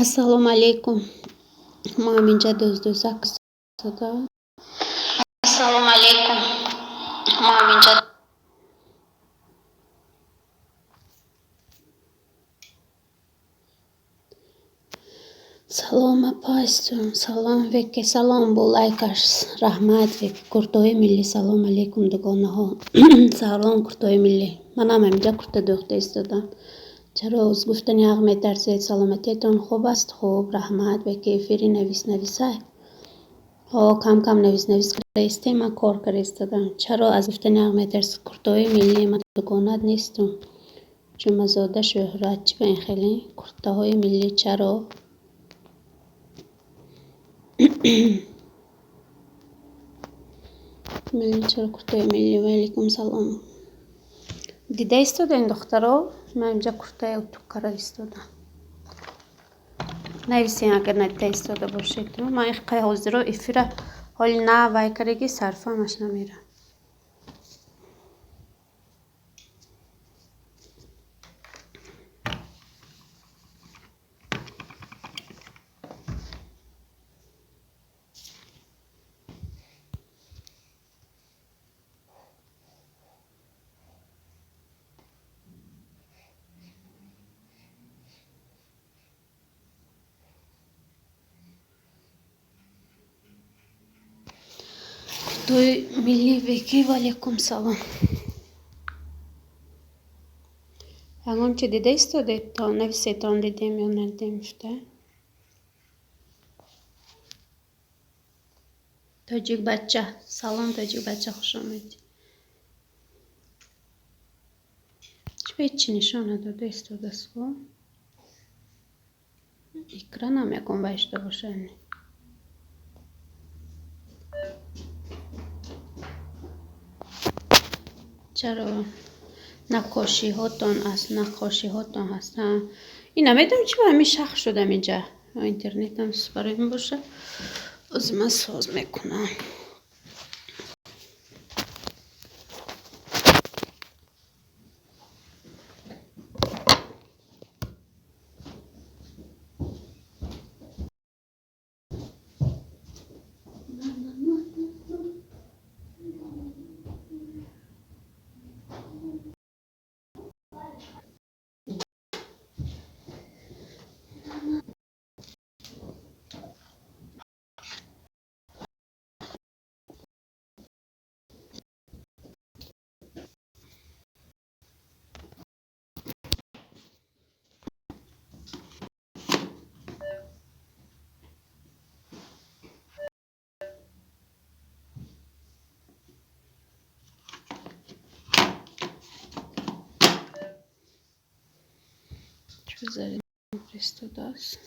Ассалому алайкум. Мо ҳаминҷа дӯздӯзак истода. Ассалому алайкум. Мо ҳаминҷа. Салом, апастон, салом, веке, салом, бо лайкаш раҳмат, веке, куртои миллӣ, салом алейкум, дугонаҳо. Салом, куртои миллӣ. Манам ҳаминҷа курта дӯхта истодам. Чаро аз гуфтани ҳақ метарсед? Саломатиятон хуб аст? Хуб, раҳмат, веке, эфири навис нависай. Ҳо, кам кам навис навис карда истем, ман кор карда истодам. Чаро аз гуфтани ҳақ метарсед? Куртои миллӣ, ман дугонат нестум. Ҷумъазода Шӯҳрат, чӣ ба ин хеле? Куртаҳои миллӣ чаро? Миллӣ чаро куртаи миллӣ? Ва алайкум салом. Дида истодаин, духтаро? Ман инҷа куртаи утук карда истодам. Нависен, агар надида истода бошед. Ман иққай ҳозиро эфира ҳоли на вай кардаги сарфамаш намерам. Куртои миллӣ, веки, ва алайкум салом. Ягон чи дида истодед? То нависетон, дидем ё надидем гуфта. Тоҷикбача, салом, тоҷикбача, хуш омадӣ. Чӣ ба ҳечи нишон надода истодааст ко? Экранам ягон вай шуда бошад. Чаро наққошиҳотон аст? Наққошиҳотон ҳаст. Ин намедонам чӣ ба ҳамин шах шудам инҷа. Интернетам барои ин бошад. Ози ман соз мекунам. Чӣ зарин истодааст?